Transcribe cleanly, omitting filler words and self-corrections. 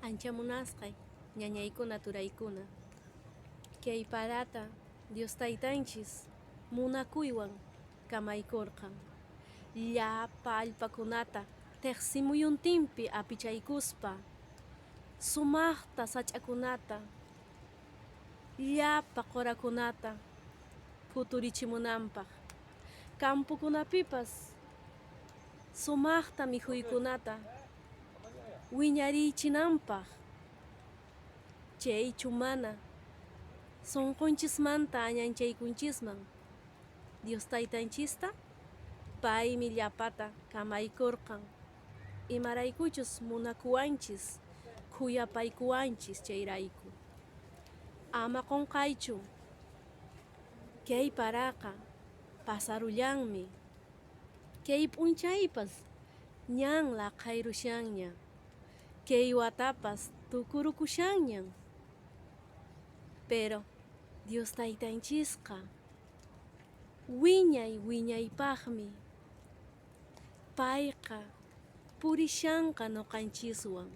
Ancha munasqay ñañaykuna turaykuna, kay parata Dios Taytanchis munakuywan kamaykurqan, llapa allpakunata teqsimuyuntinpi apichaykuspa, sumaqta sach'akunata, llapa qorakunata phuturichimunanpaq, campokunapipas sumaqta mikhuykunata wiñariychinanpaq. Chaychu mana sonqonchismanta añanchaykunchisman Dios Taytanchista? Paymi llapata kamaykurqan, imaraykuchus munakuwanchis, khuyapaykuwanchis chayrayku. Ama qonqaychu, kay paraqa pasarullanmi, kay p'unchaypas ñan laqhayrushanña, kay watapas tukurukushanñan. Pero Dios Taytanchisqa wiñay wiñaypaqmi, payqa purishanqa noqanchiswan.